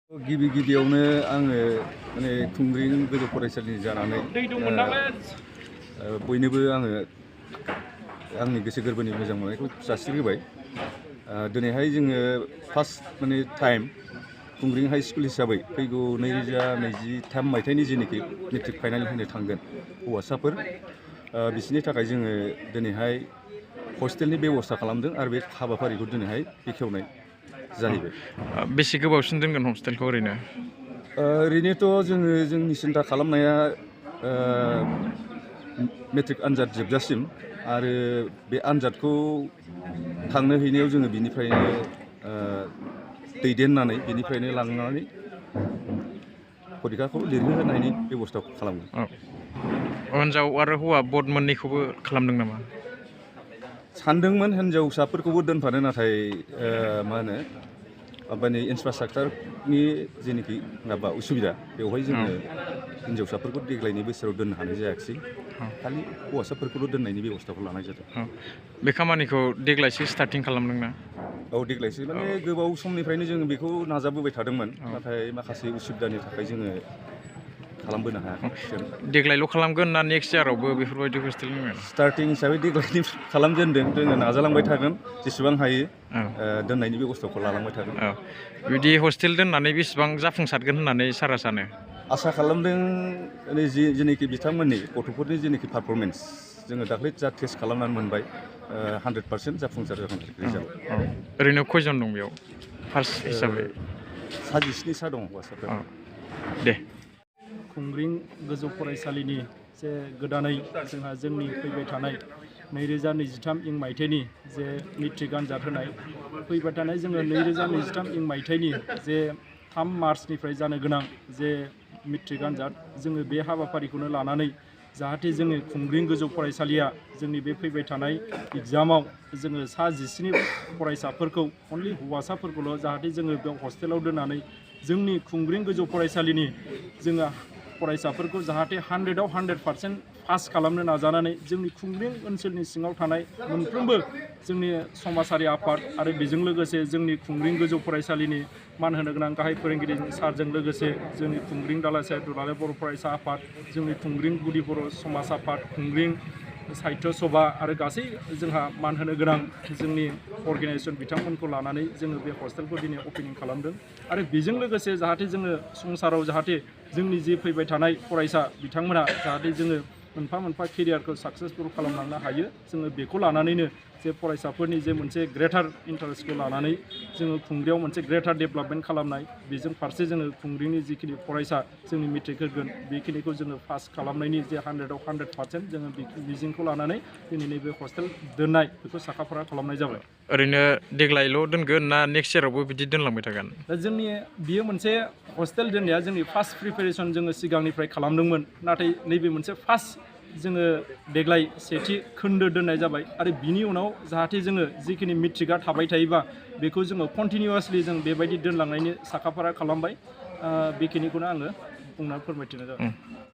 गिबियावनो आङो माने खुंग्रिं गोजौ फरायसालिनि जानानै बयनोबो आङो आंनि गोसो गोरबोनि मोजां मोननायखौ जासिहोबाय। दिनैहाय जोङो फार्स्ट माने टाइम खुंग्रिं हाई स्कुल हिसाबै फैगौ 2023 मायथाइनि जेनोखि मेट्रिक फाइनाल होनो थांगोन हौवासाफोर बिसोरनि थाखाय जोङो दिनैहाय हस्टेलनि बेबस्था खालामदों आरो बे हाबाफारिखौ दिनैहाय बेखेवनाय जाहैबाय। बेसे गोबावसिन दोनगोन हस्टेलखौ ओरैनो? ओरैनोथ' जोङो जोंनि सिन्था खालामनाया मेट्रिक आनजाद जोबजासिम आरो बे आनजादखौ थांनो हैनायाव जोङो बिनिफ्रायनो दैदेननानै बिनिफ्रायनो लांनानै फरिखाखौ लिरहोनायनि बेबस्थाखौ खालामो। हिनजाव आरो हौवा बड मोननैखौबो खालामदों नामा? सानदोंमोन हिनजावसाफोरखौबो दोनफानो, नाथाय मा होनो माबानि इनफ्रास्ट्राक्चारनि जेनोखि माबा उसुबिदा बेवहाय जोङो हिनजावसाफोरखौ देग्लायनि बोसोराव दोननो हानाय जायाखिसै। खालि हौवासाफोरखौल' दोननायनि बेबस्थाखौ लानाय जादों। बे खामानिखौ देग्लायसो स्टार्टिं खालामदोंना? औ देग्लायसो, माने गोबाव समनिफ्रायनो जोङो बेखौ नाजाबोबाय थादोंमोन, नाथाय माखासे उसुबिदानि थाखाय जोङो खालामबोनो हायाखै। देग्लायल' खालामगोन ना नेक्स्ट इयारावबो बेफोरबायदि हस्टेल होगोन? स्टार्टिं हिसाबै देग्लायनि खालामजेनदों, जोङो नाजालांबाय थागोन जेसेबां हायो दोननायनि बेबस्थाखौ लालांबाय थागोन। बिदि हस्टेल दोननानै बेसेबां जाफुंसारगोन होननानै सारा सानो? आसा खालामदों जेनोखि बिथांमोननि गथ'फोरनि जेनोखि पारफरमेन्स जोङो दाख्लै जा टेस्ट खालामनानै मोनबाय 100% जाफुंसार जागोन रिजाल्ट। ओरैनो खयजन दं बेयाव फार्स्ट हिसाबै? 17 दं हौवासाफोर। दे। खुंग्रिं गोजौ फरायसालिनि जे गोदानै जोंहा जोंनि फैबाय थानाय 2023 मायथाइनि जे मेट्रिक आनजाद होनाय फैबाय थानाय जोङो 2023 मायथाइनि जे 3 मार्चनिफ्राय जानो गोनां जे मेट्रिक आनजाद, जोङो बे हाबाफारिखौनो लानानै जाहाथे जोङो खुंग्रिं गोजौ फरायसालिया जोंनि बे फैबाय थानाय एग्जामाव जोङो 17 फरायसाफोरखौ अनलि हौवासाफोरखौल' जाहाथे जोङो बेयाव हस्टेलाव दोननानै जोंनि खुंग्रिं गोजौ फरायसालिनि जोङो फरायसाफोरखौ जाहाथे 100आव 100% पास खालामनो नाजानानै जोंनि खुंग्रिं ओनसोलनि सिङाव थानाय मोनफ्रोमबो जोंनि समाजारि आफाद आरो बेजों लोगोसे जोंनि खुंग्रिं गोजौ फरायसालिनि मान होनो गोनां गाहाय फोरोंगिरि सारजों लोगोसे जोंनि खुंग्रिं दालाइसा दुलाराय बर' फरायसा आफाद, जोंनि खुंग्रिं गुदि बर' समाज आफाद, खुंग्रिं साहित्य सभा आरो गासै जोंहा मान होनो गोनां जोंनि अर्गेनाइजेसन बिथांमोनखौ लानानै जोङो बे हस्टेलखौ दिनै अपेनिं खालामदों। आरो बेजों लोगोसे जाहाथे जोङो संसाराव जाहाथे जोंनि जि फैबाय थानाय फरायसा बिथांमोना जाहाथे जोङो मोनफा मोनफा केरियारखौ साक्सेसफुल खालामलांनो हायो, जोङो बेखौ लानानैनो जे फरायसाफोरनि जे मोनसे ग्रेटार इन्टारेस्टखौ लानानै जोङो खुंग्रियाव मोनसे ग्रेटार डेभेलपमेन्ट खालामनाय, बेजों फारसे जोङो खुंग्रिनि जिखिनि फरायसा जोंनि मेट्रिक होगोन बेखिनिखौ जोङो पास खालामनायनि जे 100आव 100% जोङो मिजिंखौ लानानै दिनै नैबे हस्टेल दोननाय बेखौ साखाफारा खालामनाय जाबाय। ओरैनो देग्लायल' दोनगोन ना नेक्स्ट इयारावबो बिदि दोनलांबाय थागोन? दा जोंनि बियो मोनसे हस्टेल दोननाया जोंनि फार्स्ट प्रिपेरेसन जोङो सिगांनिफ्राय खालामदोंमोन, नाथाय नैबे मोनसे फार्स्ट जोङो देग्लाय सेथि खोन्दो दोननाय जाबाय। आरो बिनि उनाव जाहाथे जोङो जिखिनि मेट्रिकआ थाबाय थायोबा बेखौ जोङो कन्टिनिउवासलि जों बेबायदि दोनलांनायनि साखाफारा खालामबाय। बेखिनिखौनो आङो बुंनानै फोरमायथिनाय जाबाय।